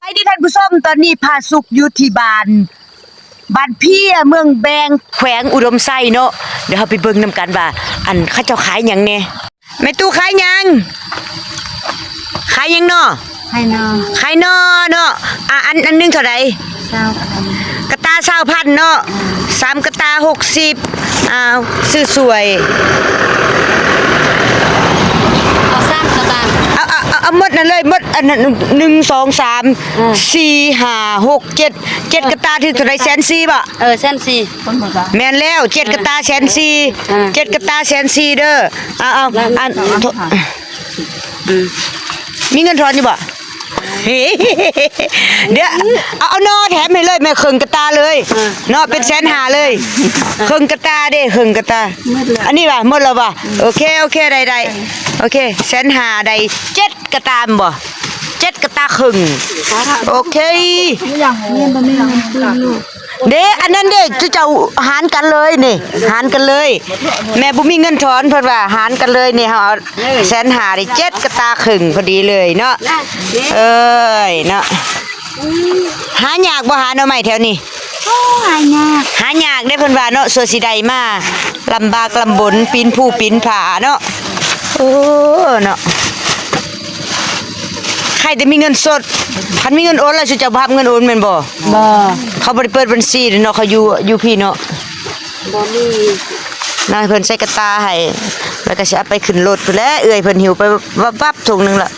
ສະບາຍດີທ່ານຜູ້ຊົມ, ຕອນນີ້ພາສຸກຢູ່ທີ່ບ້ານ ບ້ານເພຍ ເມືອງແບງ ແຂວງອຸດົມໄຊເນາະ. ດຽວເຮົາໄປເບິ່ງນຳກັນວ່າ ອັນ ເຂົາເຈົ້າຂາຍຫຍັງແດ່. ແມ່ຕູ້ຂາຍຫຍັງ? ຂາຍຫຍັງເນາະ? ຂາຍໜໍ່ ຂາຍໜໍ່ເນາະ. ອ່າ ອັນ ອັນໜຶ່ງເທົ່າໃດ? ຊາວພັນ. ກະຕ່າຊາວພັນເນາະ. ສາມກະຕ່າຫົກສິບ. ອ້າວ ຊື້ສວຍ. ເອົາສາມສະຕາງ. ເອົາ ເອົາ ເອົາ ເອົາໝົດນັ້ນເລີຍ, ໝົດອັນນັ້ນ ໜຶ່ງ ສອງ ສາມ ເອີ ສີ່ ຫ້າ ຫົກ ເຈັດ ເຈັດກະຕ່າຖືກເທົ່າໃດ? ແສນສີ່ບໍ? ເອີ ແສນສີ່. ແມ່ນແລ້ວ ເຈັດກະຕ່າແສນສີ່. ເອີ ເຈັດກະຕ່າແສນສີ່ເດີ. ເອົາ ເອົາ ອັນ ໂທ ອືມ ມີເງິນທອນຢູ່ບໍ່? ເດ ເອົາ ເອົາໜໍ່ແຖມໃຫ້ເລີຍແມ່, ເຄິ່ງກະຕ່າເລີຍ ເອີ ເນາະ, ເປັນແສນຫ້າເລີຍ. ເອີ ເຄິ່ງກະຕ່າເດ້ ເຄິ່ງກະຕ່າ. ອັນນີ້ວ່າໝົດແລ້ວບໍ່? ອືມ ໂອເຄ ໂອເຄ ໄດ້ ໄດ້ ໂອເຄ ແສນຫ້າ ໄດ້ເຈັດກະຕ່າແມ່ນບໍ່? ເຈັດກະຕ່າເຄິ່ງ. ໂອເຄ ແມ່ບໍ່ມີເງິນຄືນລູກ. ເດ້ ອັນນັ້ນເດ້ ເຈົ້າຫານກັນເລີຍນີ້ ຫານກັນເລີຍ. ແມ່ບໍ່ມີເງິນທອນ ເພິ່ນວ່າຫານກັນເລີຍນີ້. ເຮົາເອົາແສນຫ້າ ໄດ້ເຈັດກະຕ່າເຄິ່ງພໍດີເລີຍເນາະ. ເອີຍເນາະ. ຫາຍາກບໍ່ຫາໜໍ່ໄມ້ແຖວນີ້? ໂອ້ ຫາຍາກ ຫາຍາກເດ້ ເພິ່ນວ່າເນາະ. ຊົ່ວຊິໄດ້ມາ ລຳບາກລຳບົນ ປີນພູປີນຜາເນາະ. ໂອ້ ເນາະ. ໃຄແຕ່ມີເງິນສົດ, ຄັນມີເງິນໂອນແລ້ວ ຊຸເຈົ້າບໍ່ຮັບເງິນໂອນແມ່ນບໍ່? ບໍ່. ເຂົາບໍ່ໄດ້ເປີດບັນຊີເນາະ, ເຂົາຢູ່ ຢູ່ພີ້ເນາະ. ບໍ່ມີ. ນາຍເພິ່ນໃສ່ກະຕ່າໃຫ້ ແລ້ວກໍຊິເອົາໄປຂຶ້ນລົດພຸ້ນແຫຼະ. ເອື້ອຍເພິ່ນຫິ້ວໄປວັບໆ ຖົງໜຶ່ງລະ.